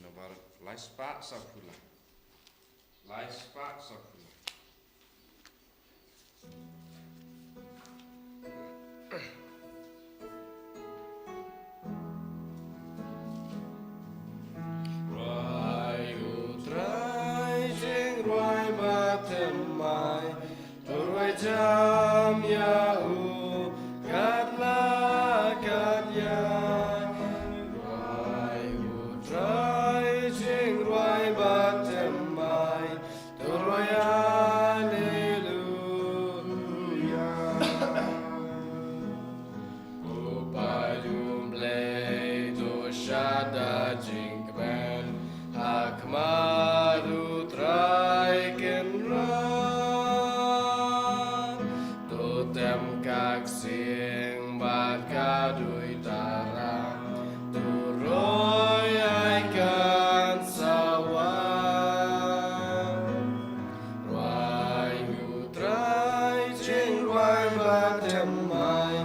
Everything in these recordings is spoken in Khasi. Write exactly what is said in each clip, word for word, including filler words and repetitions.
Nabar lai spah sa pula. Lai spah sa pula. Rwai u Trai jingrwai bathymmai, to rwai jam ïa u kat la kat ïa. Rwai u Trai jingrwai bathymmai, to rwai haleluya. Ko paid U Blei to shad da jingkmen ha khmat U Trai Kynrad. To tem ka ksing bad ka duitara, to roi ai kan sawa. Rwai u Trai jingrwai bathymmai,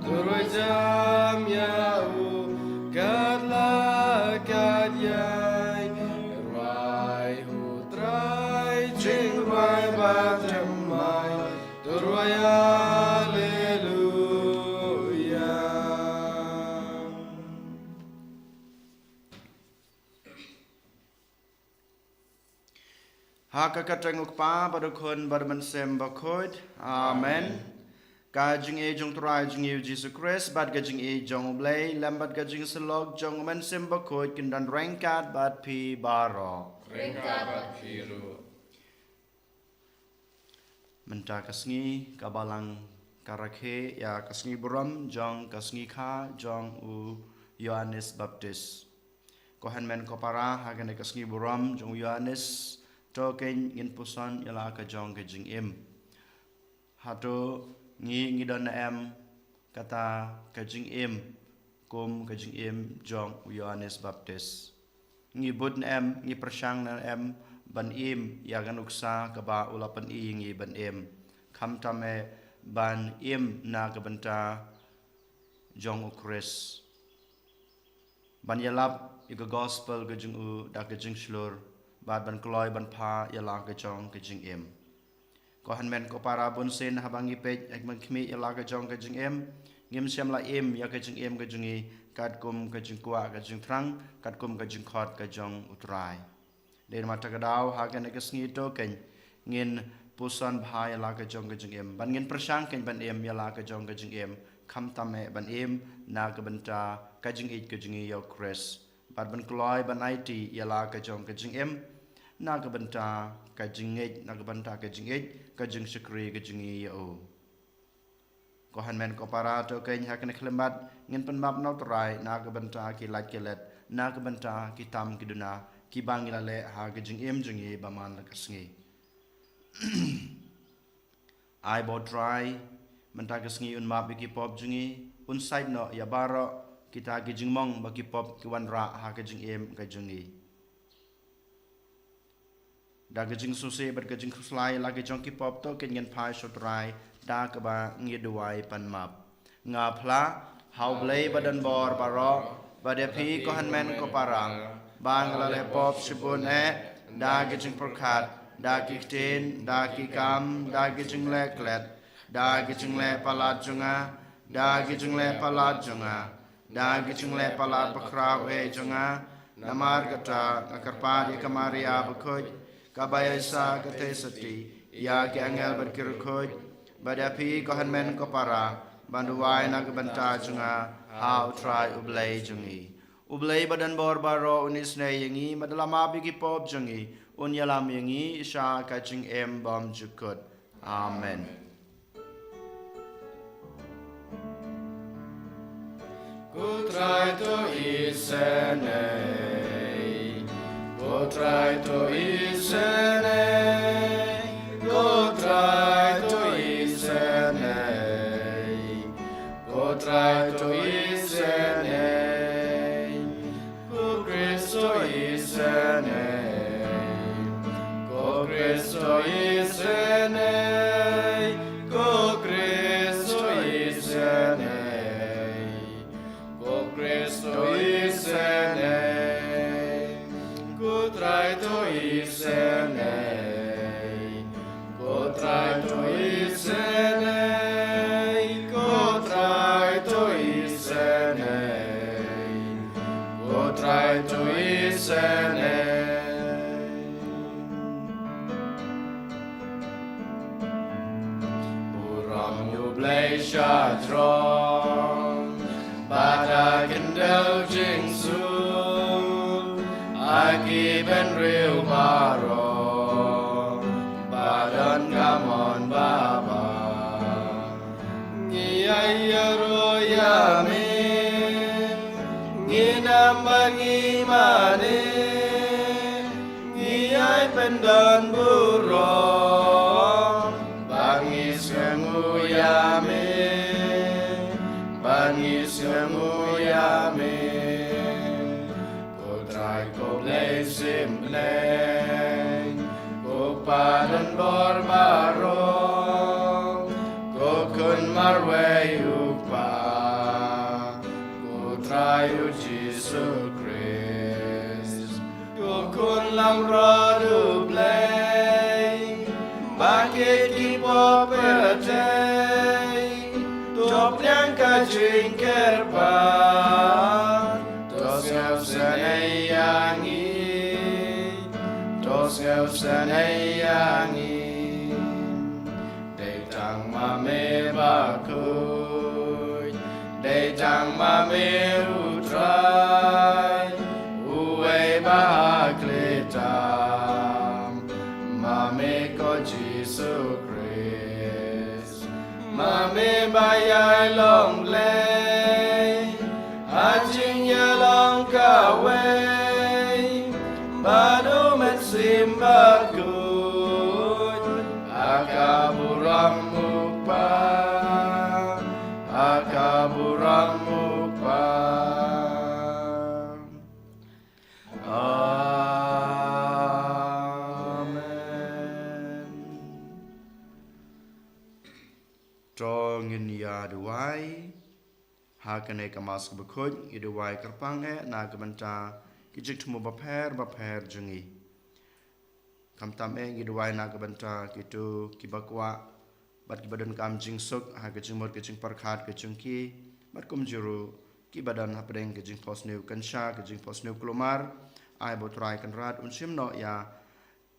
to rwai jam ïa u kat la kat ïa. Rwai u Trai jingrwai bathymmai, to rwai haleluya. Ha ka kyrteng U Kpa bad U Khun bad U Mynsiem Bakhuid. Amen. Ka jingïeit jong U Trai jong ngi U Jisu Khrist bad ka jingïeit jong U Blei lem bad ka jingsyllok jong U Mynsiem Bakhuid kin don ryngkat bad phi baroh. Ryngkat bad phi ruh. Mynta ka sngi ka Balang ka rakhe ïa ka sngi burom jong ka sngi kha jong u Ïoannis Baptis. Ko hynmen ko para, ha kane ka sngi burom jong u Ïoannis, to kein ngin puson ïa la ka jong ka jingim. Hato ngi ngi don ne em kata ka jingim kum ka jingim jong u Ïoannis Baptis? Ngi bud ne em, ngi pyrshang ne em ban im ïa ka nuksa kaba u la pyni ïa ngi ban im, khamtam eh ban im na ka bynta jong U Khrist, ban ïalap ïa ka gospel ka jong u da ka jingshlur, bad ban kloi ban pha ïa la ka jong ka jingim. Ko hynmen ko para, bunsien haba ngi peit ha ka ban khmih ïa la ka jong ka jingim, ngim shym la im ïa ka jingim ka jong ngi katkum ka jingkwah ka jingthrang, katkum ka jingkhot ka jong U Trai. Dei namar kata ka daw ha kane ka sngi to kein ngin puson bha ïa la ka jong ka jingim, ban ngin pyrshang kein ban im ïa la ka jong ka jingim, khamtam eh ban im na ka bynta ka jingïeit ka jong ngi ïa U Khrist, bad ban kloi ban aiti ïa la ka jong ka jingim na ka bynta ka jingïeit, na ka bynta ka jingïeit, ka jingshakri ka jong ngi ïa u. Ko hynmen ko para, to kein ha kane ka khyllipmat ngin pynmap na U Trai na ka bynta ki lait ki let, na ka bynta ki tam ki duna kiba ngi la leh ha ka jingim jong ngi ba man la ka sngi. Ai ba U Trai mynta ka sngi un map ïa ki pop jong ngi, un sait noh ïa baroh kita ki jingmong ba ki pop ki wanrah ha ka jingim ka jong ngi. Da ka jingsngewsih bad ka jingkhuslai la ka jong ki pop, to kein ngin phai sha U Trai da kaba ngi duwai pan map. Nga phla ha U Blei ba don bor baroh, bad ïa phi ko hynmen ko para, ba nga la leh pop shibun eh, da ka jingpyrkhat, da ki ktien, da ki kam, da ki jingleh klet, da ki jingleh palat jong nga, da ki jingleh palat jong nga, da ki jingleh palat bakhraw eh jong nga. Namar kata nga kyrpad ïa ka Maria bakhuid, kaba ïaishah ka theisotti, ïa ki angel bad ki riewkhuid, bad ïa phi ko hynmen ko para, ban duwai na ka bynta jong nga ha U Trai U Blei jong ngi. U Blei ba don bor baroh un isynei ïa ngi, bad da la map ïa ki pop jong ngi, un ïalam ïa ngi sha ka jingim bymjukut. Amen. Ko Trai to isynei, ko Trai to isynei, ko Trai to isynei, ko Trai to isynei. Ko Khrist to isynei, ko Khrist to isynei, ko Khrist to isynei, ko Khrist to isynei. Trai to isynei, ko Trai to isynei, ko Trai to isynei, ko Trai to isynei. Burom ïa U Blei sha jrong, bad ha khyndew jingsuk, ha ki bynriew baroh, ba don ka mon babha. Ngi ïa ïaroh ïa me, ngin ym ban ïa mane, ngi ïai pyndon burom, ba ngi sngewnguh ïa me, ba ngi sngewnguh ïa me. Ko Trai ko Blei symbai, ko Pa donbor baroh, ko Khun marwei U Kpa, ko Trai U Jisu Khrist, ko Khun langbrot U Blei, ba kit ki pop pyrthei, to pdiang ka jingkyrpad, to sngewsynei ïa ngi, to sngewsynei ïa ngi. Dei tang ma me bakhuid, dei tang ma me U Trai, uwei ba ha khlieh tam, ma me ko Jisu Khrist. Ma me ba ïai long Blei, ha jingïalong kawei, bad U Mynsiem Bakhuid, ha ka burom U Kpa, ha ka burom U Kpa. Amen. To ngin ïa duwai. Ha kane ka Mass kaba khuid, ngi duwai kyrpang eh na ka bynta ki jingthmu bapher bapher jong ngi. Khamtam eh ngi duwai na ka bynta kito kiba kwah bad kiba donkam jingsuk ha ka jingmut ka jingpyrkhat ka jong ki, bad kumjuh ruh kiba don hapdeng ka jingphohsniew kynsha, ka jingphohsniew kulmar. Ai ba U Trai Kynrad un shim noh ïa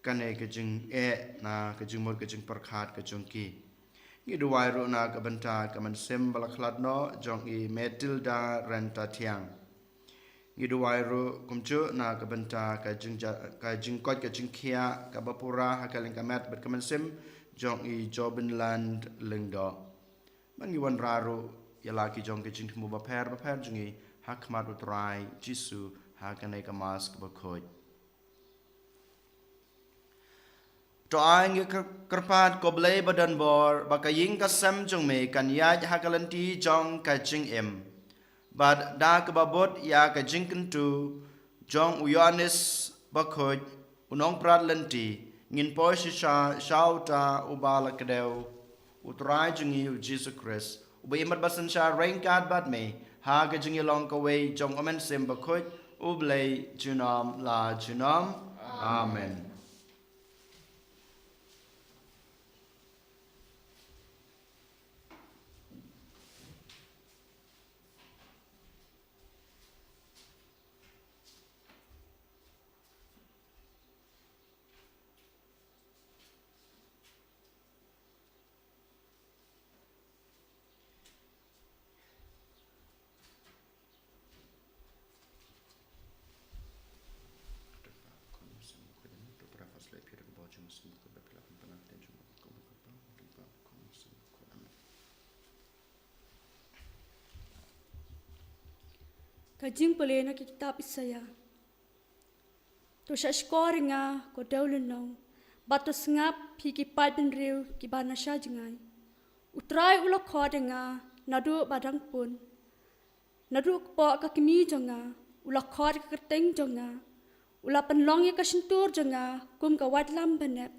kane ka jingeh na ka jingmut ka jingpyrkhat ka jong ki. Ngi duwai ruh na ka bynta ka mynsiem ba la khlad noh jong i Matilda Ryntathiang. Ngi duwai ruh kumjuh na ka bynta ka jingja-, ka jingkoit ka jingkhiah kaba pura ha ka liang ka met bad ka mynsiem jong i Jobinland Lyngdoh. Ba ngi wanrah ruh ïa la ki jong ki jingthmu bapher bapher jong ngi ha khmat U Trai Jisu ha kane ka Mass kaba khuid. To ai ngi kyr-, kyrpad ko Blei ba donbor ba ka ïing ka sem jong me kan ïaid ha ka lynti jong ka jingim. Bad da kaba bud ïa ka jingkyntu jong u Ïoannis Bakhuid, u nongprat lynti, ngin poi shisha sha uta uba la kdew, U Trai jong ngi U Jisu Khrist, uba im bad ba synshar ryngkat bad me ha ka jingïalong kawei jong U Mynsiem Bakhuid, U Blei junom la junom. Amen. Ka jingpule na ka kitab Isaïah. To shahshkor ïa nga ko dewlynnong, bad to sngap phi ki paid bynriew kiba na sha jngai. U Trai u la khot ïa nga naduh ba dang pun, naduh kpoh ka kmie jong nga u la khot ïa ka kyrteng jong nga. U la pynlong ïa ka shyntur jong nga kum ka waitlam ba nep,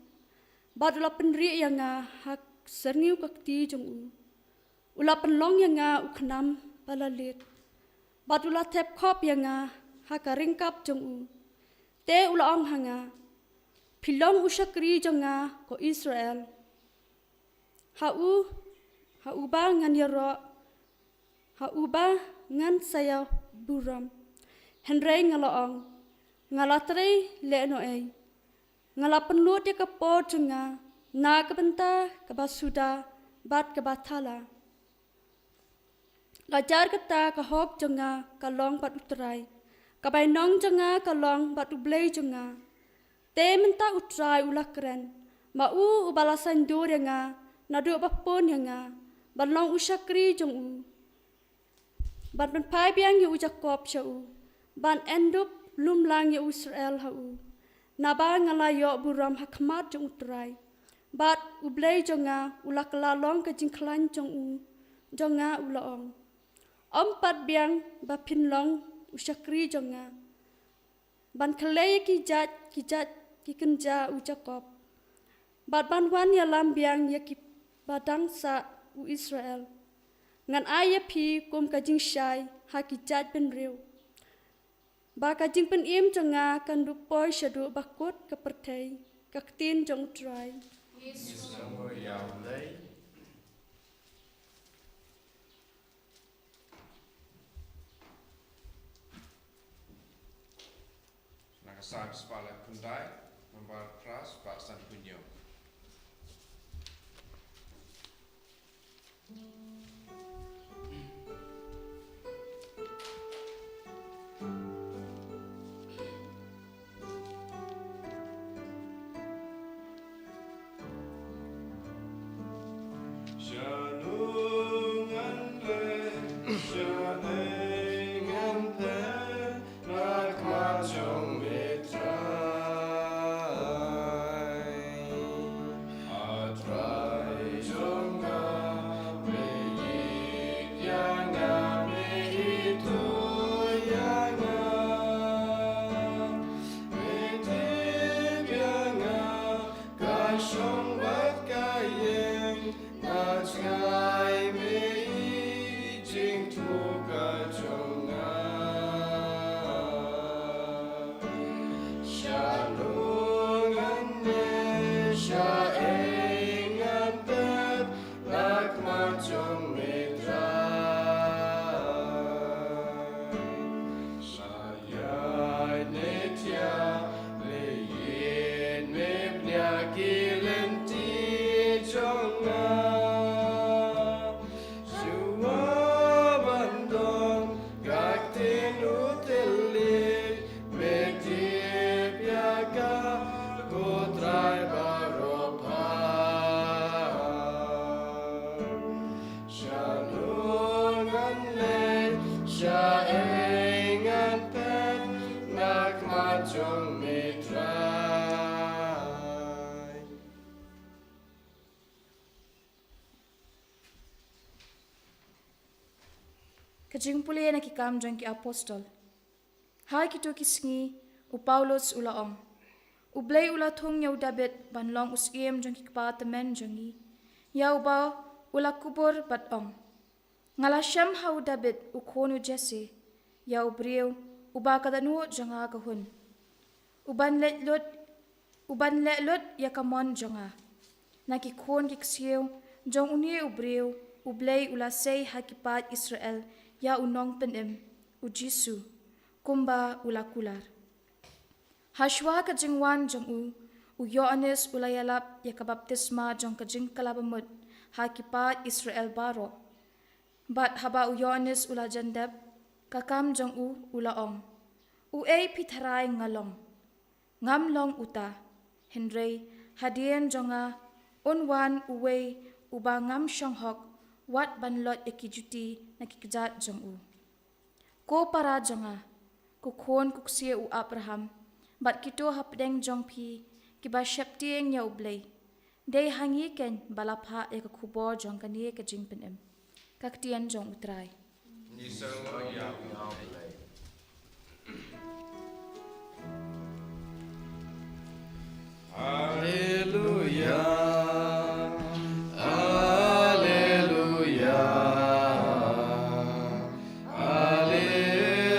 bad u la pynrieh ïa nga ha syrngiew ka kti jong u. U la pynlong ïa nga u khnam ba la leit, bad u la thep khop ïa nga ha ka ryngkap jong u. Te u la ong ha nga, phi long u shakri jong nga, ko Israel. Ha u, ha uba ngan ïaroh, ha uba ngan sa ïaburom. Hynrei nga la ong, nga la trei lehnohei. Nga la pynlut ïa ka por jong nga na ka bynta kaba suda bad kaba thala. La jar kata ka hok jong nga ka long bad U Trai, ka bainong jong nga ka long bad U Blei jong nga. Te mynta U Trai u la kren, ma u uba la saiñdur ïa nga naduh ba pun ïa nga, ban long u shakri jong u, ban pynphai biang ïa u Jakob sha u, ban endup lumlang ïa u Israel ha u. Naba nga la ïoh burom ha khmat jong U Trai, bad U Blei jong nga u la kylla long ka jingkhlaiñ jong u, jong nga u la ong. Ym pat biang ba phin long u shakri jong nga, ban khlei ïa ki jait ki jait ki kynja u Jakob, bad ban wan ïalam biang ïa kiba dang sah u Israel. Ngan ai ïa phi kum ka jingshai ha ki jait bynriew, ba ka jingpynim jong nga kan dup poi shaduh ba kut ka pyrthei. Ka ktien jong U Trai. Na ka Salm spah laiphew khyndai, nambar phra spah sanphew hynñiew. Ka jingpule na ki Kam jong ki Apostol. Ha kito ki sngi, u Paulus u la ong, U Blei u la thung ïa u Dabid ban long u syiem jong ki kpa tymmen jong ngi, ïa uba u la kubur bad ong, Nga la shem ha u Dabid u khun u Jesse, ïa u briew uba ka dohnud jong nga ka hun, u ban leh lut, u ban leh lut ïa ka mon jong nga. Na ki khun ki ksiew jong une u briew U Blei u la sei ha ki paid Israel ïa u Nongpynim, u Jisu, kumba u la kular. Hashwa ka jingwan jong u, u Ïoannis u la ïalap ïa ka baptisma jong ka jingkylla bamut ha ki paid Israel baroh. Bad haba u Ïoannis u la jan dep, ka kam jong u u la ong, Uei phi tharai nga long? Ngam long uta, hynrei hadien jong nga un wan uwei uba ngam shong hok wat ban lot ïa ki juti na ki kjat jong u. Ko para jong nga, ko khun ko ksiew u Abraham, bad kito hapdeng jong phi kiba sheptieng ïa U Blei, dei ha ngi keiñ ba la phah ïa ka khubor jong kane ka jingpynim. Ka ktien jong U Trai. Haleluya, haleluya, haleluya.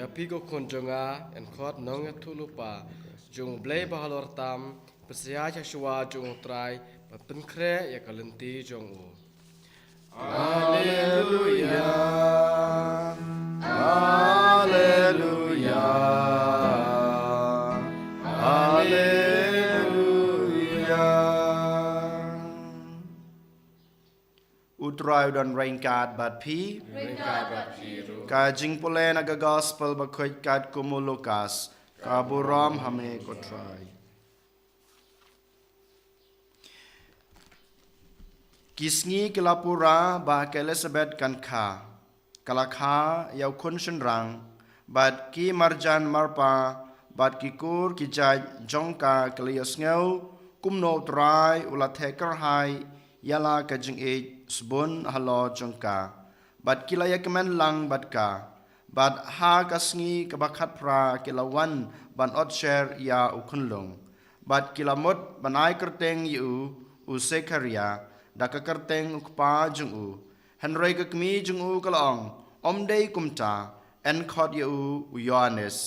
Ïa phi ko khun jong nga, yn khot nongïathuhlypa jong U Blei Bahalor tam, pynshai sha shuwa jong U Trai, bad pynkhreh ïa ka lynti jong u. Alleluia. Alleluia. Alleluia. U Trai u don ryngkat bad phi. Ryngkat bad phi ruh. Ka jingpule na ka Gospel bakhuid katkum u Lukas. Ka burom ha me ko Trai. Ki sngi ki la pura ba ka Elisabet kan kha. Ka la kha ïa u khun shynrang, bad ki marjan marpa, bad ki kur ki jait jong ka ki la ïohsngew kumno U Trai u la theh kyrhai ïa la ka jingïeit sbun halor jong ka. Bad ki la ïakmen lang bad ka. Bad ha ka sngi kaba khatphra ki la wan ban ot sher ïa u khunlung. Bad ki la mut ban ai kyrteng ïa u, u Sekharia, da ka kyrteng u kpa jong u. Hynrei ka kmie jong u ka la ong, ym dei kumta, yn khot ïa u, u Ïoannis.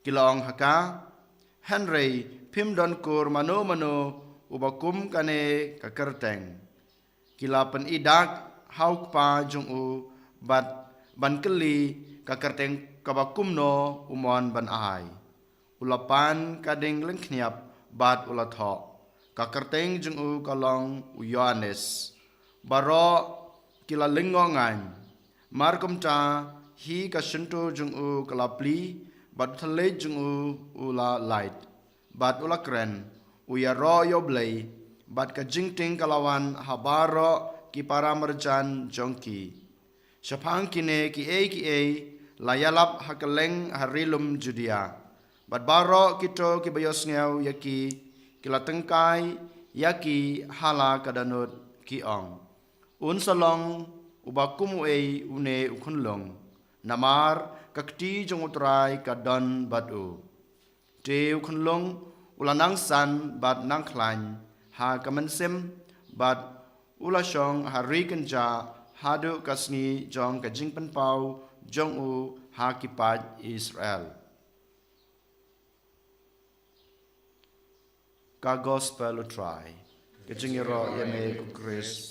Ki la ong ha ka, hynrei phim don kur mano mano uba kum kane ka kyrteng. Ki la pynïaid ha u kpa jong u, bad ban kylli ka kyrteng kaba kumno u mon ban ai. U la pan ka ding lyngkhniap bad u la thoh. Ka kyrteng jong u ka long u Ïoannis. Baroh ki la lyngngoh ngan. Mar kumta hi ka shyntur jong u ka la plie, bad u thylliej jong u u la lait. Bad u la kren, u ïaroh ïa U Blei, bad ka jingtieng ka la wan ha baroh ki para marjan jong ki. Shaphang kine kiei kiei la ïalap ha kylleng ha ri lum Judia. Bad baroh kito kiba ïohsngew ïa ki, ki la tyngkai ïa ki ha la ka dohnud ki ong. Un sa long uba kum uei une u khunlung. Namar ka kti jong U Trai ka don bad u. Te u khunlung u la nang san bad nang khlaiñ ha ka mynsiem, bad u la shong ha ri kynjah haduh ka sngi jong ka jingpynpaw jong u ha ki paid Israel. Ka Gospel U Trai. Ka jingïaroh ïa me ko Khrist.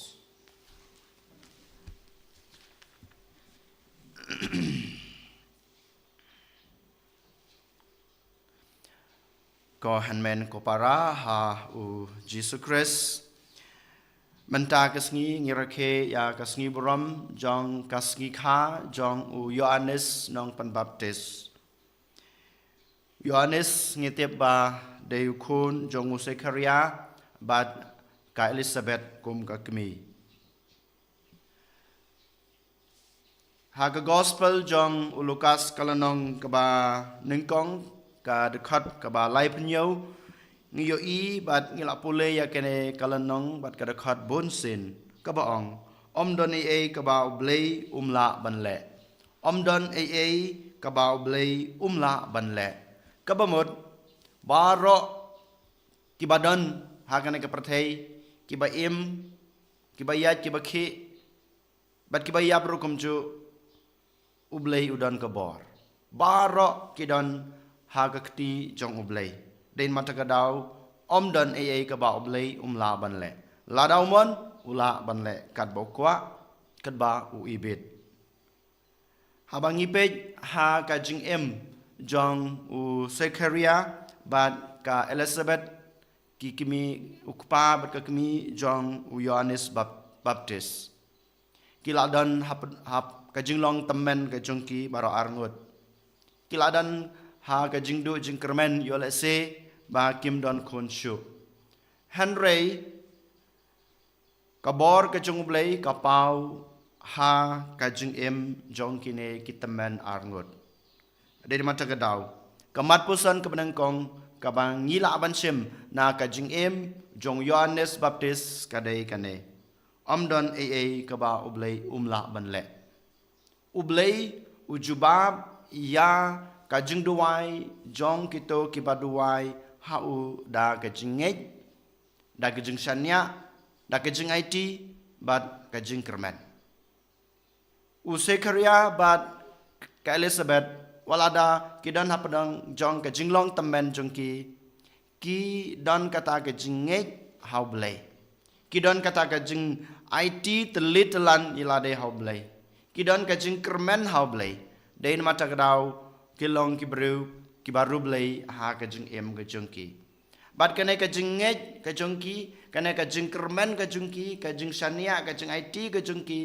Ko hynmen ko para ha u Jisu Khrist. Mynta ka sngi ngi rakhe ïa ka sngi burom jong ka sngi kha jong u Ïoannis Nongpynbaptis. Ïoannis ngi tip ba dei u khun jong u Sekharia bad ka Elisabet kum ka kmie. Ha ka Gospel jong u Lukas ka lynnong kaba nyngkong, ka dkhot kaba laiphew hynñiew, ngi ïohi bad ngi la pule ïa kane ka lynnong bad ka dkhot bunsien, kaba ong, ym don ei ei kaba U Blei um lah ban leh. Ym don ei ei kaba U Blei um lah ban leh. Kaba mut, baroh kiba don ha kane ka pyrthei, kiba im, kiba ïaid, kiba khih, bad kiba ïap ruh kumjuh, U Blei u don ka bor. Baroh ki don ha ka kti jong U Blei. Dei namar kata ka daw, ym don ei ei kaba U Blei um lah ban leh. Lada u mon, u lah ban leh katba u kwah, katba u ibit. Haba ngi peit ha ka jingim jong u Sekharia bad ka Elisabet, ki kmie, u kpa bad ka kmie jong u Ïoannis Bap-, Baptis. Ki la don hap, hap ka jinglong tymmen ka jong ki baroh arngut. Ki la don ha ka jingduh jingkyrmen ïoh lehse ba kim don khun shuh. Hynrei ka bor ka jong U Blei ka paw ha ka jingim jong kine ki tymmen arngut. Dei namar kata ka daw, ka mat puson kaba nyngkong kaba ngi lah ban shim na ka jingim jong u Ïoannis Baptis ka dei kane. Ym don ei ei kaba U Blei um lah ban leh. U Blei u jubab ïa ka jingduwai jong kito kiba duwai ha u da ka jingngeit, da ka jingshaniah, da ka jingaiti, bad ka jingkyrmen. U Sekharia bad ka Elisabet wat lada ki don hapdeng jong ka jinglong tymmen jong ki, ki don kata ka jingngeit ha U Blei. Ki don kata ka jingaiti tylli tylan ïa lade ha U Blei. Ki don ka jingkyrmen ha U Blei. Dei namar kata ka daw ki long ki briew kiba riewblei ha ka jingim ka jong ki. Bad kane ka jingngeit ka jong ki, kane ka jingkyrmen ka jong ki, ka jingshaniah, ka jingaiti ka jong ki,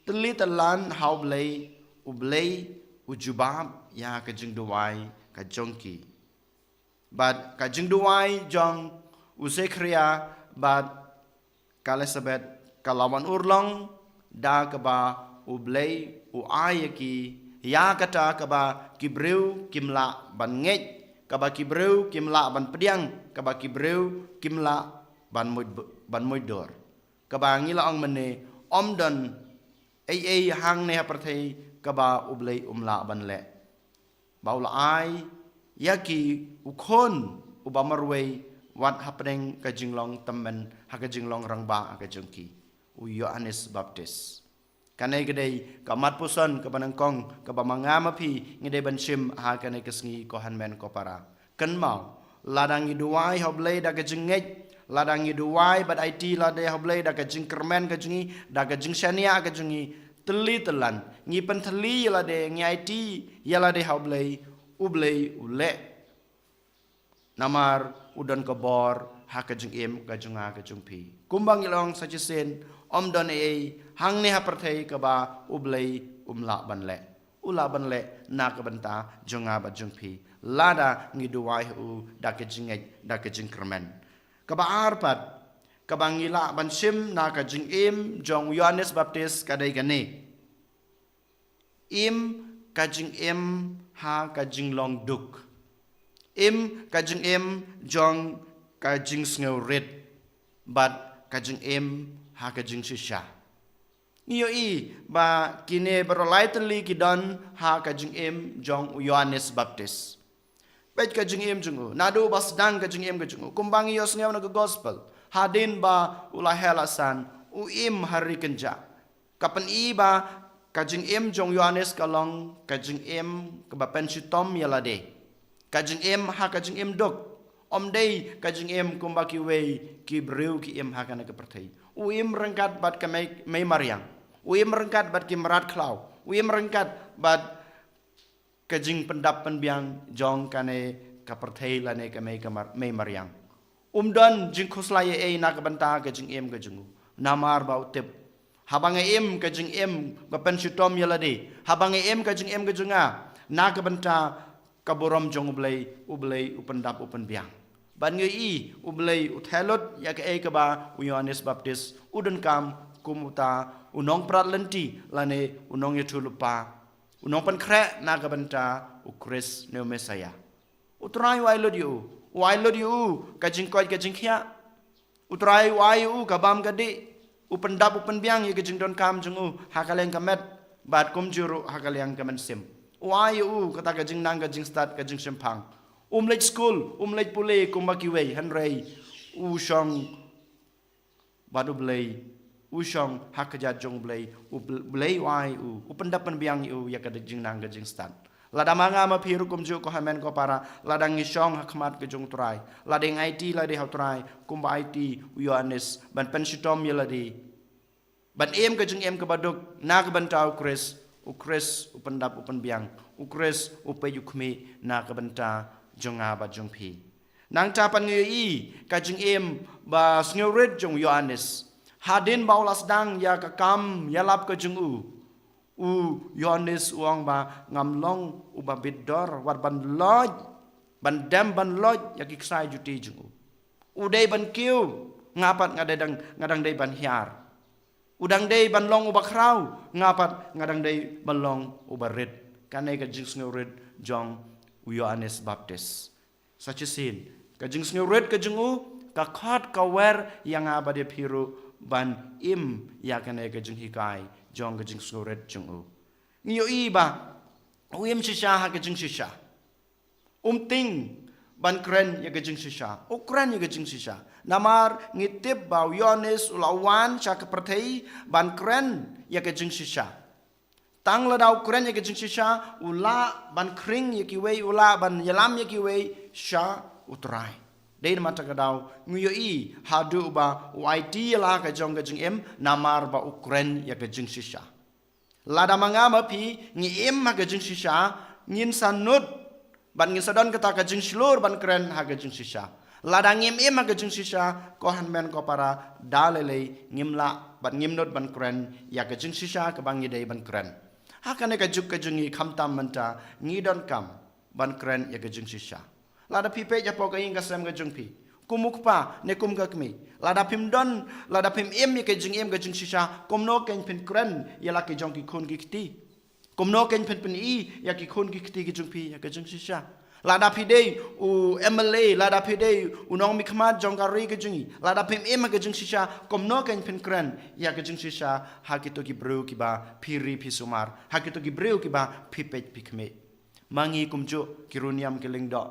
tylli tylan ha U Blei, U Blei u jubab ïa ka jingduwai ka jong ki. Bad ka jingduwai jong u Sekharia bad ka Elisabet ka la wan urlong da kaba U Blei u ai ïa ki ïa kata kaba ki briew kim lah ban ngeit, kaba ki briew kim lah ban pdiang, kaba ki briew kim lah ban muid, ban muid dur. Kaba ngi la ong mynne, ym don ei ei hangne ha pyrthei kaba U Blei um lah ban leh. Ba u la ai ïa ki u khun uba marwei wat hapdeng ka jinglong tymmen ha ka jinglong rangbah ha ka jong ki, u Ïoannis Baptist. Kane ka dei ka mat puson kaba nyngkong kaba ma nga ma phi ngi dei ban shim ha kane ka sngi, ko hynmen ko para. Kynmaw, lada ngi duwai ha U Blei da ka jingngeit, lada ngi duwai bad aiti lade ha U Blei da ka jingkyrmen ka jong ngi, da ka jingshaniah ka jong ngi, tylli tylan, ngi pynthylli ïa lade, ngi aiti ïa lade ha U Blei, U Blei u leh. Namar u don ka bor ha ka jingim ka jong nga ka jong phi. Kumba ngi la ong sa shisien, ym don ei ei hangne ha pyrthei kaba U Blei um lah ban leh. U lah ban leh na ka bynta jong nga bad jong phi, lada ngi duwai ha u da ka jingngeit, da ka jingkyrmen. Kaba ar pat kaba ngi lah ban shim na ka jingim jong u Ïoannis Baptist ka dei kane: im ka jingim ha ka jinglong duk. Im ka jingim jong ka jingsngewrit bad ka jingim ha ka jingshisha. Ngi ïohi ba kine baroh lai tylli ki don ha ka jingim jong u Ïoannis Baptist. Peit ka jingim jong u, naduh ba sdang ka jingim ka jong u, kumba ngi ïohsngew na ka gospel, hadien ba u la heh la san, u im ha ri kynjah. Ka pyni ba ka jingim jong u Ïoannis ka long ka jingim kaba pynshitom ïa lade. Ka jingim ha ka jingim duk. Ym dei ka jingim kumba kiwei ki briew ki im ha kane ka pyrthei. U im ryngkat bad ka mei, mei mariang. U im ryngkat bad ki mrad khlaw. U im ryngkat bad ka jingpyndap pynbiang jong kane ka pyrthei lane ka mei ka mar, mei mariang. Um don jingkhuslai ei ei na ka bynta ka jingim ka jong u. Namar ba u tip, haba nga im ka jingim ba pynshitom ïa lade, haba nga im ka jingim ka jong nga na ka bynta ka burom jong U Blei, U Blei u pyndap u pynbiang. Bad ngi ïohi U Blei u theh lut ïa kaei kaba u Ïoannis Baptist u donkam kum uta u nongprat lynti lane u nongïathuhlypa, u nongpynkhreh na ka bynta u Khrist ne u Messaïah. U Trai u ai lut ïa u, u ai lut ïa u ka jingkoit ka jingkhiah. U Trai u ai ïa u ka bam ka dih. U pyndap u pynbiang ïa ka jingdonkam jong u ha ka liang ka met bad kumjuh ruh ha ka liang ka mynsiem. U ai ïa u kata ka jingnang ka jingstad ka jingshemphang. Um leit skul, um leit pule kumba kiwei, hynrei u shong bad U Blei, u shong ha kjat jong U Blei, U Bl-, Blei u ai u, u pyndap pynbiang ïa u ïa ka jingnang ka jingstad. Lada ma nga ma phi ruh kumjuh, ko hynmen ko para, lada ngi shong ha khmat ka jong U Trai, lada ngi aiti lade ha U Trai kumba aiti u Ïoannis, ban pynshitom ïa lade, ban im ka jingim kaba duk na ka bynta u Khrist, u Khrist u pyndap u pynbiang, u Khrist u peit u khmih na ka bynta jong nga bad jong phi. Nangta pat ngi ïohi ka jingim ba sngewrit jong u Ïoannis. Hadien ba u la sdang ïa ka kam ïalap ka jong u, u Ïoannis u ong ba ngam long uba bit dor wat ban lait, ban dem ban lait ïa ki ksai juti jong u. U dei ban kiew, nga pat nga dang, nga dang dei ban hiar. U dang dei ban long uba khraw, nga pat nga dang dei ban long uba rit. Kane ka jingsngewrit jong u Ïoannis Baptist. Sa shisien, ka jingsngewrit ka jong u ka khot ka wer ïa nga bad ïa phi ruh ban im ïa kane ka jinghikai jong ka jingsngewrit jong u. Ngi ïohi ba u im shisha ha ka jingshisha. Um tieng ban kren ïa ka jingshisha. U kren ïa ka jingshisha. Namar ngi tip ba u Ïoannis u la wan sha ka pyrthei ban kren ïa ka jingshisha. Tang lada u kren ïa ka jingshisha, u lah ban khring ïa kiwei, u lah ban ïalam ïa kiwei sha U Trai. Dei namar kata ka daw, ngi ïohi haduh ba u aiti ïa la ka jong ka jingim, namar ba u kren ïa ka jingshisha. Lada ma nga ma phi ngi im ha ka jingshisha, ngin sa nud, bad ngin sa don kata ka jingshlur ban kren ha ka jingshisha. Lada ngim im ha ka jingshisha, ko hynmen ko para, da lei lei ngim lah bad ngim nud ban kren ïa ka jingshisha kaba ngi dei ban kren. Ha kane ka juk ka jong ngi, khamtam mynta, ngi donkam ban kren ïa ka jingshisha. Lada phi peit hapoh ka ïing ka sem ka jong phi, kum u kpa ne kum ka kmie, lada phim don, lada phim im ïa ka jingim ka jingshisha, kumno kein phin kren ïa la ki jong ki khun ki kti? Kumno kein phin pyni ïa ki khun ki kti ki jong phi ïa ka jingshisha? Lada phi dei u M L A, lada phi dei u nongmihkhmat jong ka ri ka jong ngi, lada phim im ha ka jingshisha, kumno kein phin kren ïa ka jingshisha ha kito ki briew kiba phi ri phi sumar, ha kito ki briew kiba phi peit phi khmih? Ma ngi kumjuh ki riewniam ki lyngdoh,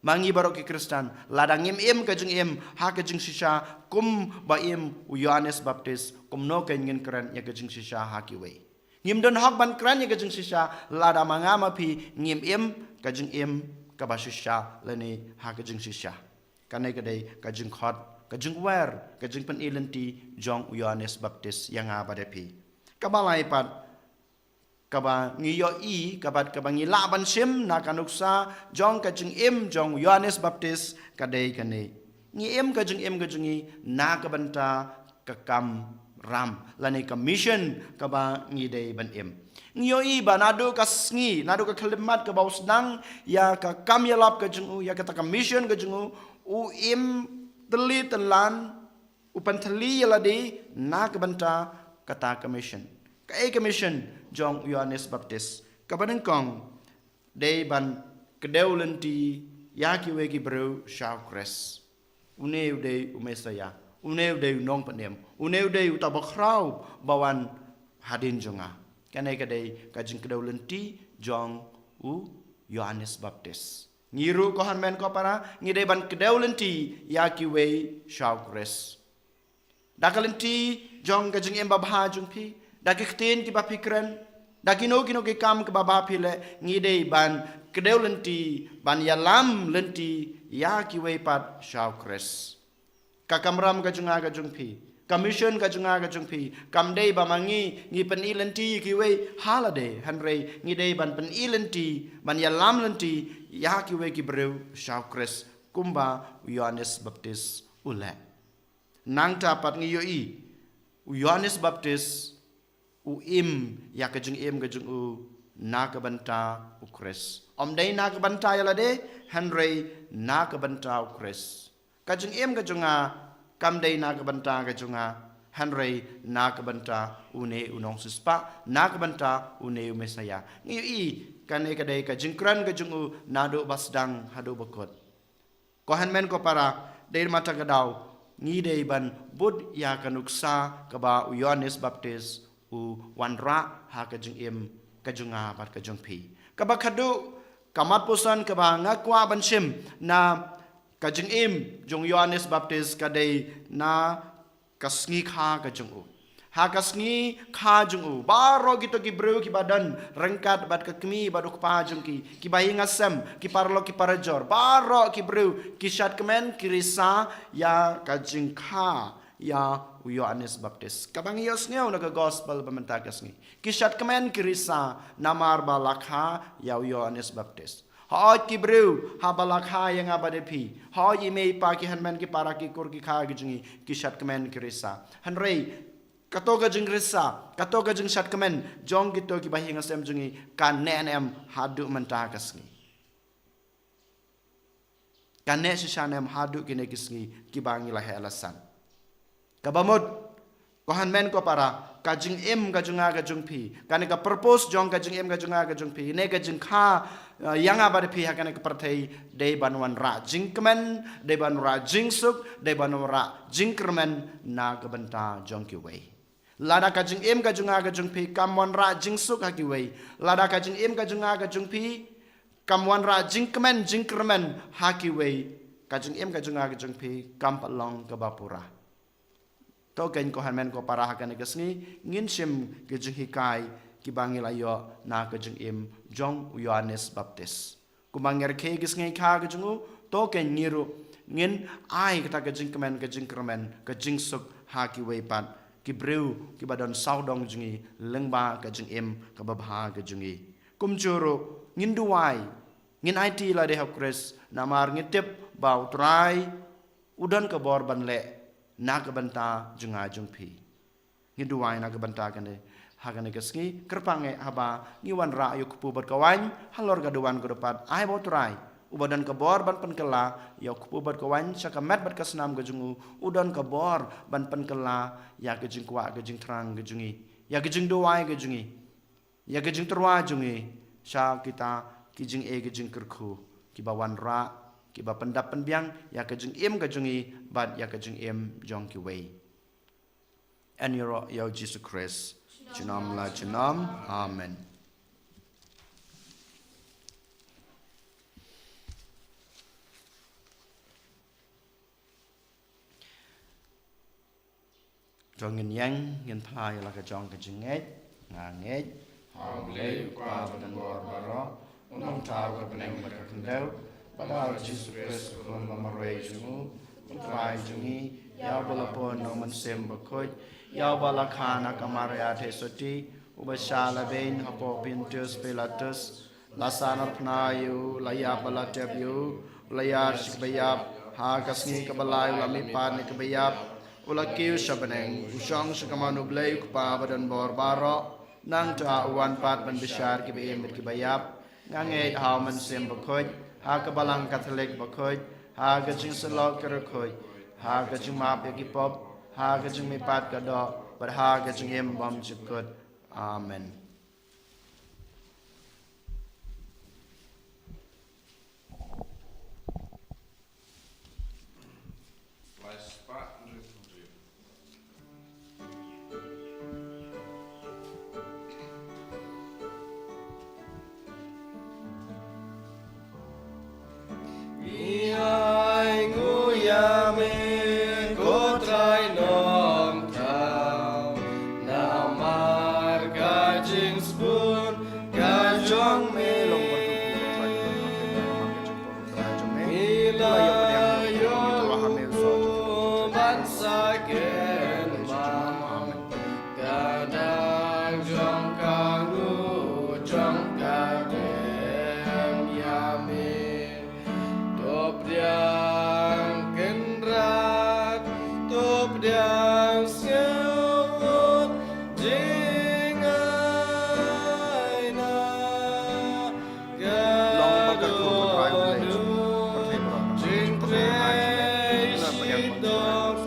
ma ngi baroh ki Khristan, lada ngim im ka jingim ha ka jingshisha kum ba im u Ïoannis Baptist, kumno kein ngin kren ïa ka jingshisha ha kiwei? Ngim don hok ban kren ïa ka jingshisha lada ma nga ma phi ngim im ka jingim kaba shisha lane ha ka jingshisha. Kane ka dei ka jingkhot, ka jingwer, ka jingpyni lynti jong u Ïoannis Baptist ïa nga bad ïa phi. Kaba lai pat, kaba ngi ïohi, kaba, kaba ngi lah ban shim na ka nuksa jong ka jingim jong u Ïoannis Baptist, ka dei kane: ngi im ka jingim ka jong ngi na ka bynta ka kamram lane ka mission kaba ngi dei ban im. Ngi ïohi ba naduh ka sngi, naduh ka khyllipmat kaba u sdang ïa ka kam ïalap ka jong u, ïa kata ka mission ka jong u, u im tylli tyllan, u pynthylli ïa lade na ka bynta kata ka mission. Kaei ka mission jong u Ïoannis Baptist? Kaba nyngkong, dei ban kdew lynti ïa kiwei ki briew sha u Khrist. Une u dei u Messaïah, une u dei u nongpynim, une u dei uta ba khraw ba wan hadien jong nga. Kane ka dei ka jingkdew lynti jong u Ïoannis Baptist. Ngi ruh ko hynmen ko para, ngi dei ban kdew lynti ïa kiwei sha u Khrist. Da ka lynti jong ka jingim babha jong phi, da ki ktien kiba phi kren, da kino kino ki kam kiba bha phi leh, ngi dei ban kdew lynti, ban ïalam lynti ïa kiwei pat sha u Khrist. Ka kamram ka jong nga ka jong phi, ka mission ka jong nga ka jong phi, kam dei ba ma ngi ngi pyni lynti ïa kiwei ha lade, hynrei ngi dei ban pyni lynti, ban ïalam lynti ïa kiwei ki briew sha u Khrist, kumba u Ïoannis Baptist u leh. Nangta pat ngi ïohi u Ïoannis Baptist u im ïa ka jingim ka jong u na ka bynta u Khrist. Ym dei na ka bynta ïa lade, hynrei na ka bynta u Khrist. Ka jingim ka jong nga kam dei na ka bynta ka jong nga, hynrei na ka bynta une u nongsiewspah, na ka bynta une u Messaïah. Ngi ïohi kane ka dei ka jingkren ka jong u naduh ba sdang haduh ba kut. Ko hynmen ko para, dei namar kata ka daw ngi dei ban bud ïa ka nuksa kaba u Ïoannis Baptist u wanrah ha ka jingim ka jong nga bad ka jong phi. Kaba khadduh, ka mat puson kaba nga kwah ban shim na ka jingim jong u Ïoannis Baptist ka dei na ka sngi kha ka jong u. Ha ka sngi kha jong u, baroh kito ki briew kiba don ryngkat bad ka kmie bad u kpa jong ki, ki bahaïing hasem, ki paralok ki parajor, baroh ki briew ki shad kmen ki risa ïa ka jingkha ïa u Ïoannis Baptist. Kaba ngi ïohsngew na ka gospel ba mynta ka sngi, ki shad kmen ki risa namar ba la kha ïa u Ïoannis Baptist. Hooid ki briew haba la kha ïa nga bad ïa phi, hooid i mei i pa, ki hynmen ki para, ki kur ki kha ki jong ngi, ki shad kmen ki risa. Hynrei kato ka jingrisa, kato ka jingshad kmen jong kito ki bahaïing hasem jong ngi, ka neh ne em haduh mynta ka sngi? Ka neh shisha ne em haduh kine ki sngi kiba ngi la heh la san? Kaba mut, ko hynmen ko para, ka jingim ka jong nga ka jong phi, kane ka purpose jong ka jingim ka jong nga ka jong phi, ne ka jingkha, eh, ïa nga bad ïa phi ha kane ka pyrthei, dei ban wanrah jingkmen, dei ban wanrah jingsuk, dei ban wanrah jingkyrmen na ka bynta jong kiwei. Lada ka jingim ka jong nga ka jong phi kam wanrah jingsuk ha kiwei, lada ka jingim ka jong nga ka jong phi kam wanrah jingkmen jingkyrmen ha kiwei, ka jingim ka jong nga ka jong phi kam pat long kaba pura. To kein ko hynmen ko para, ha kane ka sngi ngin shim ka jinghikai kiba ngi la ïoh na ka jingim jong u Ïoannis Baptist. Kumba ngi rakhe ki sngi kha ka jong u, to kein ngi ruh ngin ai kata ka jingkmen, ka jingkyrmen, ka jingsuk ha kiwei pat ki briew kiba don sawdong jong ngi lyngba ka jingim kaba bha ka jong ngi. Kumjuh ruh ngin duwai, ngin aiti lade ha u Khrist, namar ngi tip ba u Trai u don ka bor ban leh na ka bynta jong nga jong phi. Ngi duwai na ka bynta kane, ha kane ka sngi, kyrpang eh haba ngi wanrah ïa u kpu bad ka waiñ, halor ka duwan ka dewpat, ai ba u Trai uba don ka bor ban pynkylla ïa u kpu bad ka waiñ sha ka met bad ka snam ka jong u, u don ka bor ban pynkylla ïa ka jingkwah ka jingthrang ka jong ngi, ïa ka jingduwai ka jong ngi, ïa ka jingtyrwa jong ngi sha kita ki jingeh ki jingkyrkhu kiba wanrah, kiba pyndap pynbiang ïa ka jingim ka jong ngi bad ïa ka jingim jong kiwei. Yn ïaroh ïa u Jisu Khrist junom la junom. Amen. To ngin ïeng, ngin phla ïa la ka jong ka jingngeit. Nga ngeit ha U Blei U Kpa badonbor baroh, U Nongthaw ka bneng bad ka khyndew, bad ha U Jisu Khrist u khun ba marwei jong U, U Trai jong ngi, ïa uba la pun na U Mynsiem Bakhuid, ïa uba la kha na ka Maria Theisotti, uba shah lehbeiñ hapoh Pontius Pilatus, la sahnarphna ïa U, la ïap bad la tep ïa U, U la ïar sha kiba ïap, ha ka sngi kaba lai U la mihpat na kiba ïap, U la kiew sha bneng, U shong sha kamon U Blei U Kpa badonbor baroh. Nangta U wan pat ban bishar kiba im bad kiba ïap. Nga ngeit ha U Mynsiem Bakhuid, ha ka Balang Katholik bakhuid, ha ka jingsylloh ki riewkhuid, ha ka jingmap ïa ki pop, ha ka jingmihpat ka doh, bad ha ka jingim bymjukut. Amen. Ngi ainguh ïa me ko Trai Nongthaw, namar ka jingsbun ka jong me. Ngi la ïoh ban sa kynmaw ka dang jong ka nguh jong ka dem ïa me. To pdiang kynrad, to pdiang sngewbha jingaina. Long ba ka thung ka trai u Blei jong pyrthei baroh, namar ka jingpynlong ai jong me, la pdiang ba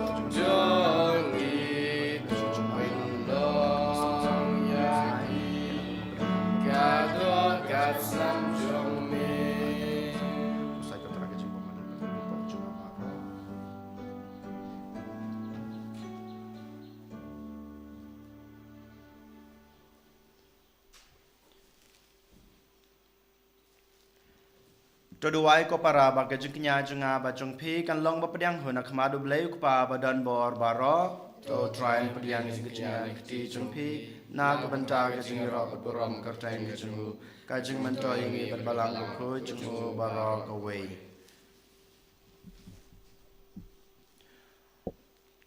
ka jong ngi, ka jong me, ka jong me, ka jong me. Ka doh ka sam jong me. To duwai ko para ba ka jingkñia jong nga bad jong phi kan long ba pdiang hun ha khmat U Blei U Kpa ba don bor baroh. To Trai un pdiang ïa ka jingkñia ka kti jong phi na ka bynta ka jingïaroh bad burom kyrteng ka jong u, ka jingmyntoi ïa ngi bad Balang Bakhuid jong u baroh kawei.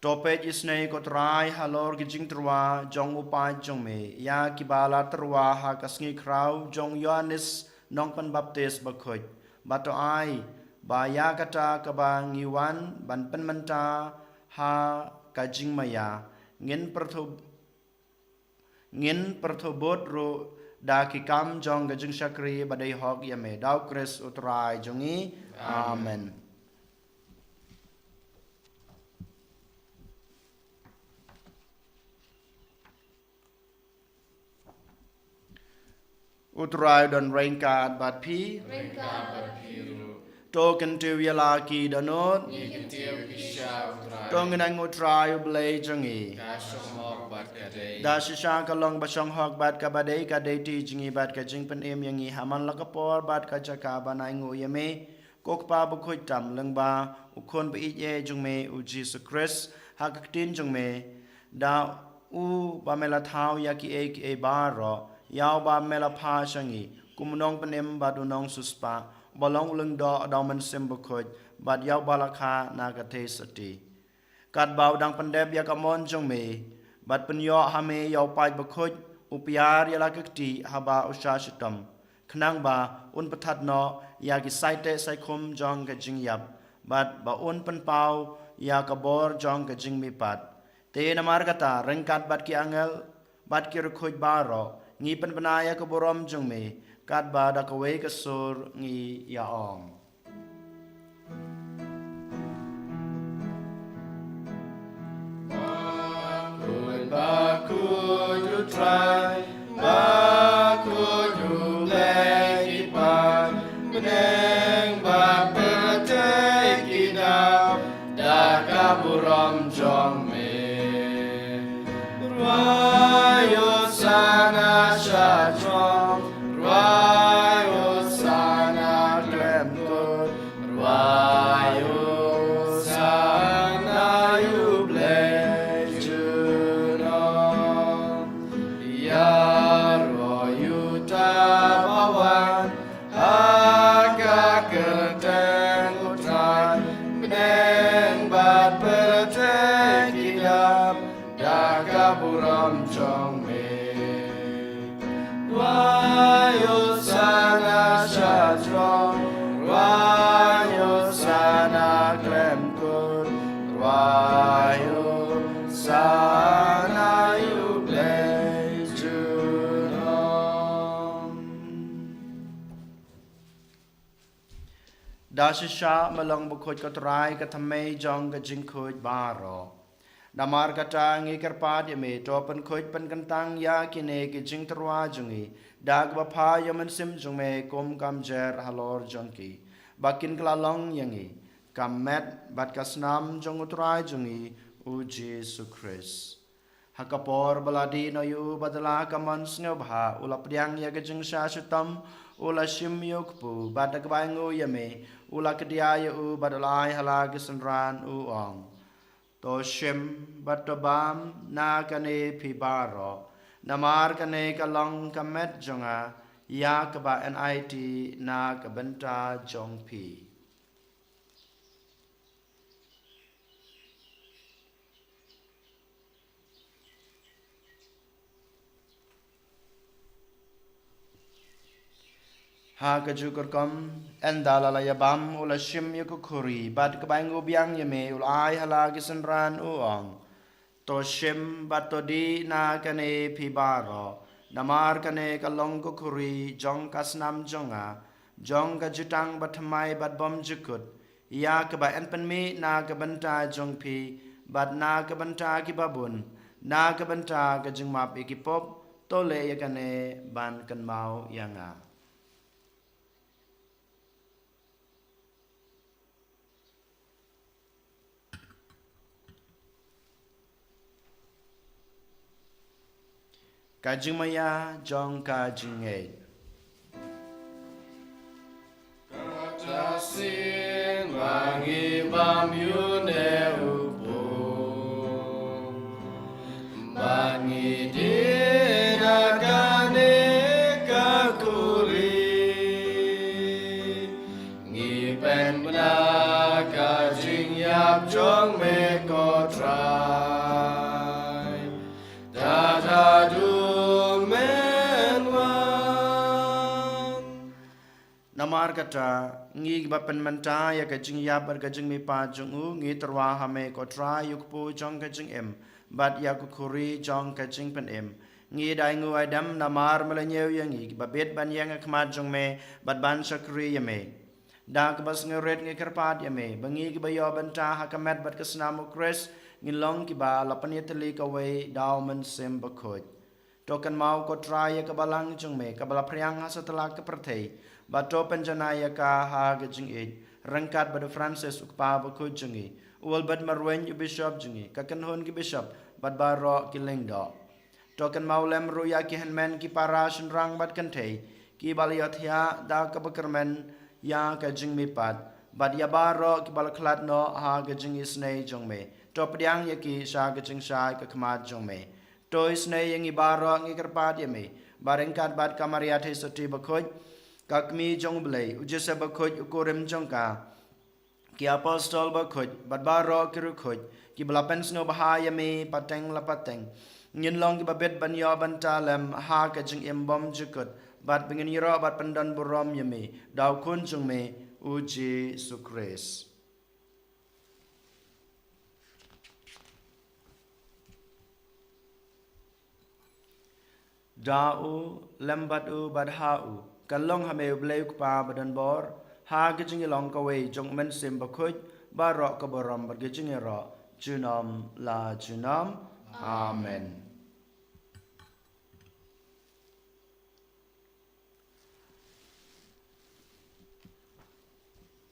To peit isynei ko Trai halor ki jingtyrwa jong u paid jong me ïa kiba la tyrwa ha ka sngi khraw jong u Ïoannis Nongpynbaptis Bakhuid. Bad to ai ba ïa kata kaba ngi wan ban pynmynta ha ka jingmaïa, ngin pyrthuh Ngin pyrthuh bud ruh da ki kam jong ka jingshakri ba dei hok ïa me, da U Khrist U Trai jong ngi. Amen. Amen. U Trai u don ryngkat bad phi. Ryngkat bad phi ruh. To kyntiew ïa la ki dohnud. Ngi kyntiew ïa ki sha U Trai. To ngin ainguh U Trai U Blei jong ngi. Ka shong hok bad ka dei. Da shisha ka long ba shong hok bad kaba dei, ka dei ti jong ngi bad ka jingpynim ïa ngi ha man la ka por bad ka jaka ban ainguh ïa me, ko Kpa bakhuid tam, lyngba U Khun ba ïeit jong me U Jisu Khrist, ha ka ktien jong me, da uba me la thaw ïa kiei kiei baroh, ïa uba me la phah sha ngi kum u nongpynim bad u nongsiewspah, uba long u lyngdoh u Mynsiem Bakhuid, bad ïa uba la kha na ka theisotti. Katba u dang pyndep ïa ka mon jong me, bad pynïoh ha me ïa u paid bakhuid, u pyiar ïa la ka kti haba u shah shitom, khnang ba un pynthat noh ïa ki saiteh saikhum jong ka jingïap, bad ba un pynpaw ïa ka bor jong ka jingmihpat. Te namar kata, ryngkat bad ki angel bad ki riewkhuid baroh, ngi pynbna ïa ka burom jong me, katba da kawei ka sur ngi ïa ong: Bakhuid, bakhuid U Trai, bakhuid U Blei ki paid, bneng bad pyrthei ki dap da ka burom jong me. Rwai hosana sha jrong, rwai hosana khlem kut, rwai hosana ïa U Blei junom. Ïaroh uta uba wan ha ka kyrteng U Trai, bneng bad pyrthei ki dap da ka burom jong me. Rwai hosana sha jrong, rwai hosana khlem kut, rwai hosana ïa U Blei junom. Da shisha me long bakhuid, ko Trai, ka thymmei jong ka jingkhuid baroh. Namar kata ngi kyrpad ïa me, to pynkhuid pynkyntang ïa kine ki jingtyrwa jong ngi da kaba phah ïa U Mynsiem jong me kum ka mjer halor jong ki, ba kin kylla long ïa ngi ka met bad ka snam jong U Trai jong ngi, U Jisu Khrist. Ha ka por ba la dih noh ïa u bad da la ka mon sngewbha u la pdiang ïa ka jingshah shitom, u la shim ïa u kpu, bad da kaba ainguh ïa me u la kdiah ïa u bad u la ai ha la ki synran, u ong: To shim bad to bam na kane phi baroh, namar kane ka long ka met jong nga, ïa kaba yn aiti na ka bynta jong phi. Ha kajuh ka rukom, ynda la la ïa bam, u la shim ïa ka khuri, bad kaba ainguh biang ïa me u la ai ha la ki synran, u ong: To shim bad to dih na kane phi baroh, namar kane ka long ka khuri jong ka snam jong nga, jong ka jutang bathymmai bad bymjukut, ïa kaba yn pynmih na ka bynta jong phi bad na ka bynta kiba bun, na ka bynta ka jingmap ïa ki pop. To leh ïa kane ban kynmaw ïa nga. Ka jingmaïa jong ka jingngeit. Kata sien ma ngi bam ïa une u pop, bad ngi dih na kane ka khuri. Ngi pynbna ka jingïap jong me, ko Trai, tad haduh men wan. Namar kata, ngi kiba pynmynta ïa ka jingïap bad ka jingmihpat jong u, ngi tyrwa ha me, ko Trai, ïa u kpu jong ka jingim bad ïa ka khuri jong ka jingpynim. Ngi da ainguh aidem namar me la ñiew ïa ngi kiba bit ban ïeng ha khmat jong me bad ban shakri ïa me. Da kaba sngewrit ngi kyrpad ïa me ba ngi kiba ïoh bynta ha ka met bad ka snam u Khrist, ngin long kiba la pynïatylli kawei da u Mynsiem Bakhuid. To kynmaw, ko Trai, ïa ka balang jong me kaba la phriang ha satlak ka pyrthei, bad to pynjanai ïa ka ha ka jingïeit, ryngkat bad u Francis u kpa bakhuid jong ngi, u Albert Marwein u bishop jong ngi, ka kynhun ki bishop bad baroh ki lyngdoh. To kynmaw lem ruh ïa ki hynmen, ki para, shynrang bad kynthei kiba la ïohthiah da kaba kyrmen ïa ka jingmihpat, bad ïa baroh kiba la khlad noh ha ka jingisynei jong me. To pdiang ïa ki sha ka jingshai ka khmat jong me. To isynei ïa ngi baroh, ngi kyrpad ïa me, Bad ryngkat bad ka Maria Theisotti bakhuid, ka Kmie jong U Blei, u Joseph bakhuid, u kurim jong ka, ki apostol bakhuid, bad baroh ki riewkhuid, kiba la pynsngewbha ïa me pateng la pateng. Ngin long kiba bit ban ïoh bynta lem ha ka jingim bymjukut, bad ba ngin ïaroh bad pyndonburom ïa me da U Khun jong me, u Jisu Khrist. Da u, lem bad u, bad ha u, kan long ha me U Blei U Kpa badonbor, ha ka jingïalong kawei jong U Mynsiem Bakhuid, baroh ka burom bad ka jingïaroh, junom la junom. Amen.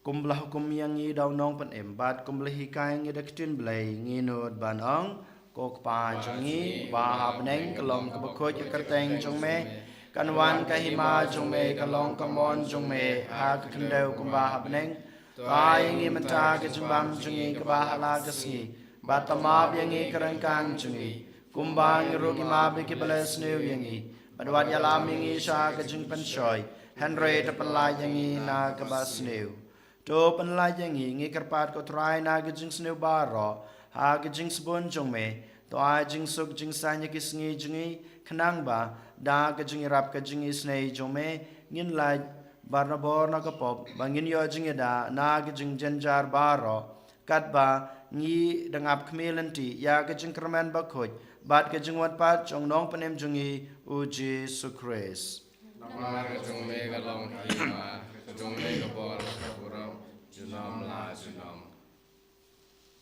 Kumba la hukum ïa ngi da u Nongpynim, bad kumba la hikai ngi da ka ktien Blei, ngi nud ban ong: Ko Kpa jong ngi, ba ha bneng, ka long kaba khuid ka kyrteng jong me, kan wan ka hima jong me, ka long ka mon jong me ha ka khyndew kumba ha bneng. To ai ïa ngi mynta ka jingbam jong ngi kaba ha la ka sngi, bad to map ïa ngi ka ryngkang jong ngi, kumba ngi ruh ngi map ïa kiba leh sniew ïa ngi, bad wat ïalam ïa ngi sha ka jingpynshoi, hynrei to pynlait ïa ngi na kaba sniew. To pynlait ïa ngi, ngi kyrpad ko Trai, na ka jingsniew baroh, ha ka jingsbun jong me. To ai jingsuk jingsaiñ ïa ki sngi jong ngi, khnang ba da ka jingïarap ka jingisynei jong me, ngin lait barabor na ka pop, ba ngin ïoh jingïada na ka jingjynjar baroh, katba ngi dang ap khmih lynti ïa ka jingkyrmen bakhuid bad ka jingwan pat jong u Nongpynim jong ngi, u Jisu Khrist. Namar ka jong me ka long ka hima, ka jong me ka bor, ka burom, junom la junom.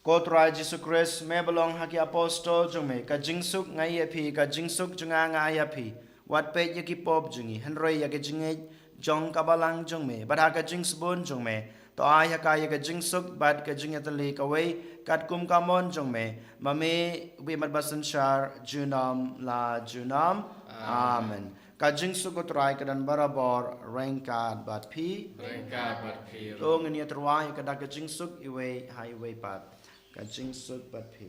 Ko Trai Jisu Khrist, me ba la ong ha ki apostol jong me: Ka jingsuk nga ai ïa phi, ka jingsuk jong nga nga ai ïa phi. Wat peit ïa ki pop jong ngi, hynrei ïa ka jingngeit jong ka balang jong me, bad ha ka jingsbun jong me, to ai ha ka ïa ka jingsuk bad ka jingïatylli kawei, katkum ka mon jong me, ma me u bymman basynshar, junom la junom. Amen. Amen. Ka jingsuk u Trai ka don barabor ryngkat bad phi. Ryngkat bad phi. To ngin ïatyrwa ïa ka da ka jingsuk iwei ha iwei pat. Ka jingsuk bad phi.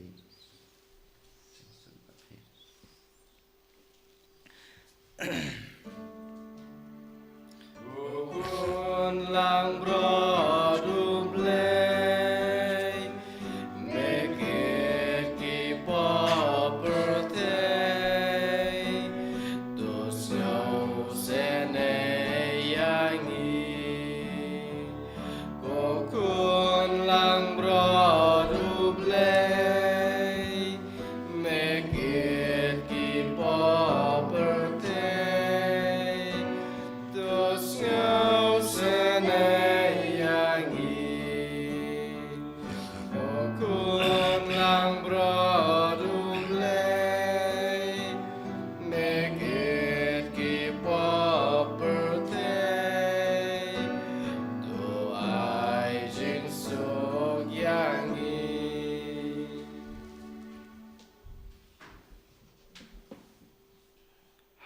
Jingsuk bad phi. U khun langbrot U Blei, me kit ki pop pyrthei, to sngewsynei ïa ngi. Ko khun langbrot U Blei, me kit ki pop pyrthei, to sngewsynei ïa ngi. Ko khun langbrot U Blei, me kit ki pop pyrthei, to ai jingsuk ïa ngi.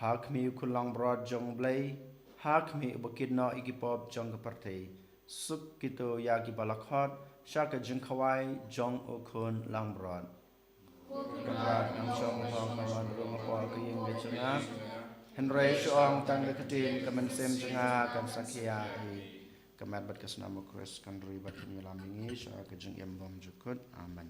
Ha khmih u khun langbrot jong U Blei, ha khmih uba kit noh ïa ki pop jong ka pyrthei, suk kito ïa kiba la khot sha ka jingkhawai jong u khun langbrot. Ko Kynrad, ngam shong ha ka mon ruh nga por ka ïing ka jong nga, hynrei shu ong tang da ka ktien, ka mynsiem jong nga kan sa khia hi. Ka met bad ka snam U Khrist kan ri bad kan ïalam ïa ngi sha ka jingim bymjukut. Amen.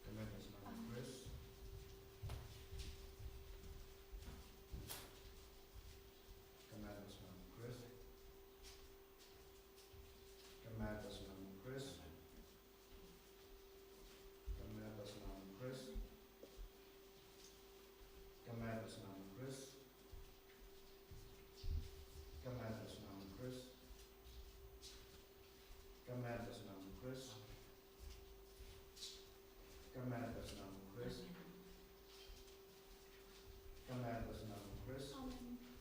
Ka met bad ka snam U Khrist. Ka met bad ka snam U Khrist. Ka met bad ka snam U Khrist. Ka met bad ka snam U Khrist. Ka met bad ka snam U Khrist. Ka met bad ka snam U Khrist. Ka met bad ka snam U Khrist. Ka met bad ka snam U Khrist. Ka met bad ka snam U Khrist. Amen.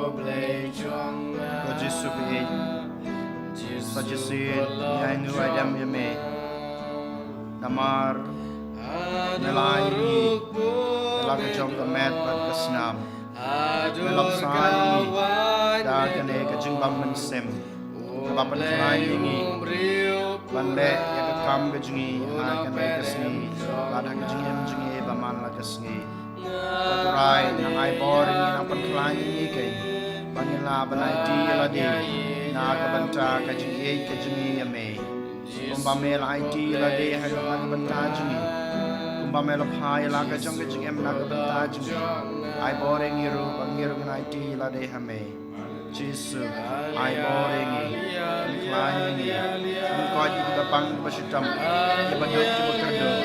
Ko Jisu ba ïeit, sa shisien ngi ainguh aidem ïa me. Namar me la ai ïa ngi ïa la ka jong ka met bad ka snam. Me la bsa ïa ngi da kane ka jingbym mynsiem kaba pynkhlaiñ ïa ngi ban leh ïa ka kam ka jong ngi ha kane ka sngi bad ha ka jingim jong ngi ba man la ka sngi. Ko Trai, nang ai bor ïa ngi, nang pynkhlaiñ ïa ngi keiñ ba ngin lah ban aiti ïa lade na ka bynta ka jingïeit ka jong ngi ïa me. Kumba me la aiti ïa lade ha ka bynta jong ngi, kumba me la phah ïa la ka jong ka jingim na ka bynta jong ngi, ai bor ïa ngi ruh ba ngi ruh ngin aiti ïa lade ha me. Jisu, ai bor ïa ngi, pynkhlaiñ ïa ngi, pynkoit ïa kiba pang kiba shitom, kiba duk kiba kyrduh,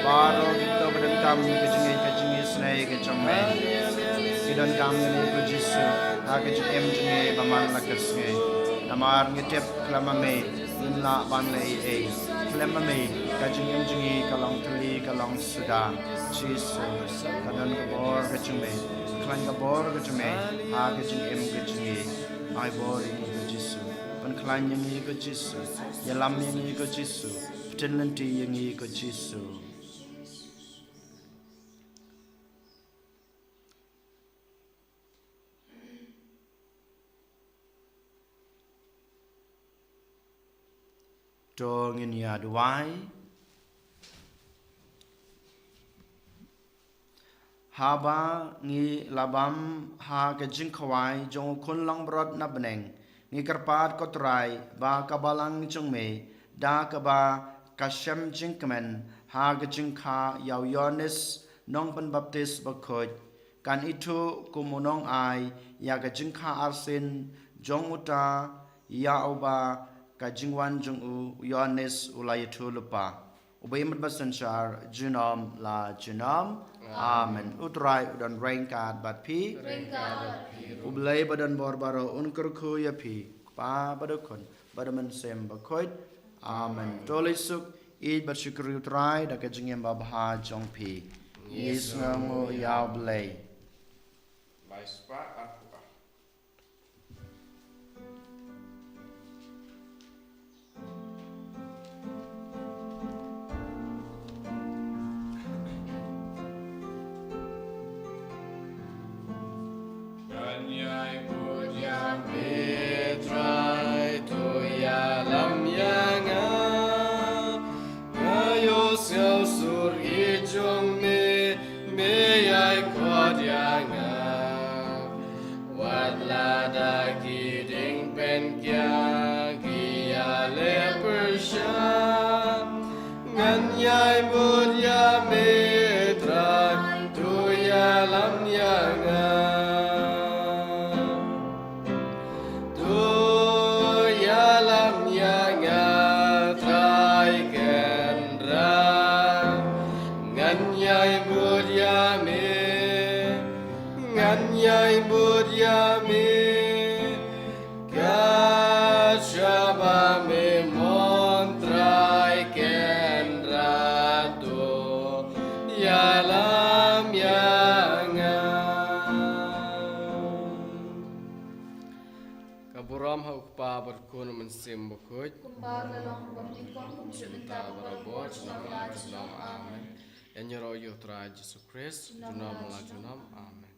baroh kito ba donkam ïa ka jingïeit ka jingisynei ka jong me. Ki donkam ïa me ko Jisu ha ka jingim jong ngi ba man la ka sngi. Namar ngi tip khlem ma me ngim lah ban leh ei ei. Khlem ma me ka jingim jong ngi ka long thylli, ka long suda. Jisu, ka don ka bor ka jong me, khlaiñ ka bor ka jong me ha ka jingim ka jong ngi. Ai bor ïa ngi ko Jisu, pynkhlaiñ ïa ngi ko Jisu, ïalam ïa ngi ko Jisu, pynlynti ïa ngi ko Jisu. To ngin ïa duwai. Haba ngi la bam ha ka jingkhawai jong u Khun Langbrot na bneng, ngi kyrpad ko Trai ba ka balang jong me, da kaba ka shem jingkmen ha ka jingkha ïa u Ïoannis Nongpynbaptis Bakhuid, kan ithuh kum u nongai ïa ka jingkha arsien jong uta ïa uba ka jingwan jong u Ïoannis u la ïathuhlypa. U ba ïeit bad synshar junom la junom. Amen. U Trai u don ryngkat bad phi. Ryngkat bad phi ruh. U Blei ba don bor baroh un kyrkhu ïa phi, Kpa bad u Khun bad u Mynsiem Bakhuid. Amen. To leit suk, ïeit bad shukri u Trai da ka jingim babha jong phi. Ngi sngewnguh ïa u Blei. Lai spah arphew ar. Ngan ïai bud ïa me Trai, to ïalam ïa nga. Nga ïohsngew sur ïeit jong me, me ïai khot ïa nga. Wat lada ki diengpynkhia ki ïaleh pyrshah, ngan ïai bud ïa me Trai, to ïalam ïa nga. To ïalam ïa nga Trai Kynrad, ngan ïai bud ïa me, ngan ïai bud ïa me. Kat shaba me mon Trai Kynrad, to ïalam ïa nga. Ka burom ha u Kpa bad u Khun, u Mynsiem Bakhuid. Kumba ka long, kumba ka long, kumjuh mynta, barabor, junom la junom. Amen. Ïaroh ïa u Trai Jisu Khrist. Junom la junom. Amen.